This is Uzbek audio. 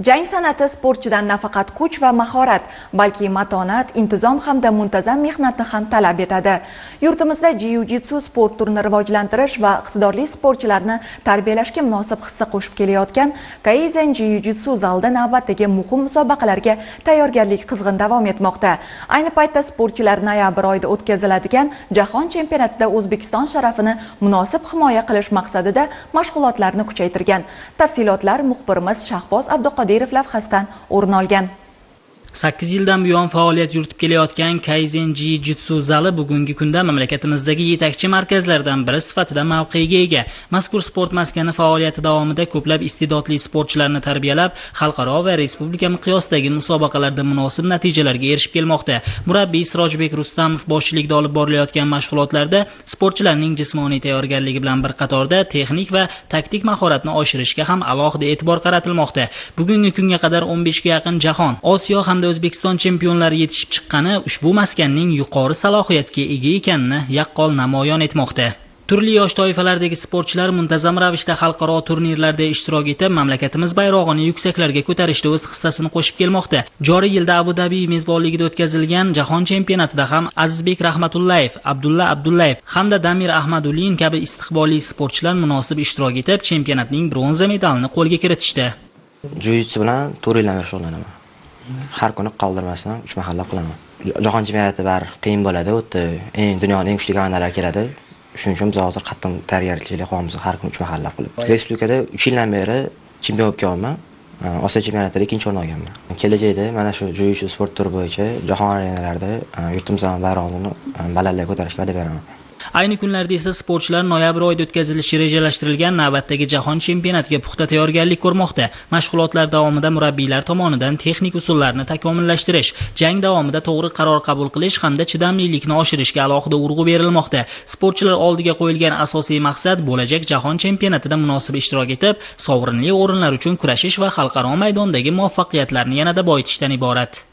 Jang san'ati sportchidan nafaqat kuch va mahorat, balki matonat, intizom hamda muntazam mehnatni ham talab etadi. Yurtimizda jiu-jitsu sport turini rivojlantirish va iqtidorli sportchilarni tarbiyalashga munosib hissa qo'shib kelayotgan Kaizen Jiu-Jitsu zalida navbatdagi muhim musobaqalarga tayyorgarlik qizg'in davom etmoqda. Ayni paytda sportchilar noyabr oyida o'tkaziladigan jahon chempionatida O'zbekiston sharafini munosib himoya qilish maqsadida mashg'ulotlarni kuchaytirgan. Tafsilotlar muxbirimiz Shahboz Abduqodirov lavhasidan o'rin olgan. 8 yildan buyon faoliyat yuritib kelayotgan Kaizen Jiu-Jitsu zali bugungi kunda mamlakatimizdagi yetakchi markazlardan biri sifatida mavqega ega. Mazkur sport maskani faoliyati davomida ko'plab iste'dodli sportchilarni tarbiyalab, xalqaro va respublika miqyosidagi musobaqalarda munosib natijalarga erishib kelmoqda. Murabbiy Sirojbek Rustamov boshchiligida olib borilayotgan mashg'ulotlarda sportchilarning jismoniy tayyorgarligi bilan bir qatorda texnik va taktik mahoratni oshirishga ham alohida e'tibor qaratilmoqda. Bugungi kunga qadar 15 ga yaqin jahon, Osiyo hamda O'zbekiston chempionlari yetishib chiqqani ushbu maskanning yuqori salohiyatga ega ekanini yaqqol namoyon etmoqda. Turli yosh toifalaridagi sportchilar muntazam ravishda xalqaro turnirlarda ishtirok etib, mamlakatimiz bayrog'ini yuksaklarga ko'tarishda o'z hissasini qo'shib kelmoqda. Joriy yilda Abu Dabi mezbonligida o'tkazilgan jahon chempionatida ham Azizbek Rahmatullayev, Abdulla Abdullayev hamda Damir Ahmadulin kabi istiqbolli sportchilar munosib ishtirok etib, chempionatning bronza medalini qo'lga kiritishdi. Jiu-jitsu bilan 4 yildan beri shug'ullanaman. Har kuni qoldirmasdan 3 mahallab qilaman. Jahon chempionati bari qiyin bo'ladi. U yerda eng dunyoning eng kuchli komandalari keladi. Shuning uchun biz hozir qattiq tayyorgarlik qilyapmiz, har kuni 3 mahallab qilib. Respublikada 3 yildan beri chempion bo'lib kelyapman. Osiyo chempionatida 2-o'rin olganman. Kelajakda mana shu jiu-jitsu sport turi bo'yicha jahon arenalarida yurtimizning bayrog'ini balandlarga ko'tarishga va'da beraman. Ayni kunlarda esa sportchilar noyabr oyida o'tkazilishi rejalashtirilgan navbatdagi jahon chempionatiga puxta tayyorgarlik ko'rmoqda. Mashg'ulotlar davomida murabbiylar tomonidan texnik usullarni takomillashtirish, jang davomida to'g'ri qaror qabul qilish hamda chidamlilikni oshirishga alohida urg'u berilmoqda. Sportchilar oldiga qo'yilgan asosiy maqsad bo'lajak jahon chempionatida munosib ishtirok etib, sovrinli o'rinlar uchun kurashish va xalqaro maydondagi muvaffaqiyatlarni yanada boyitishdan iborat.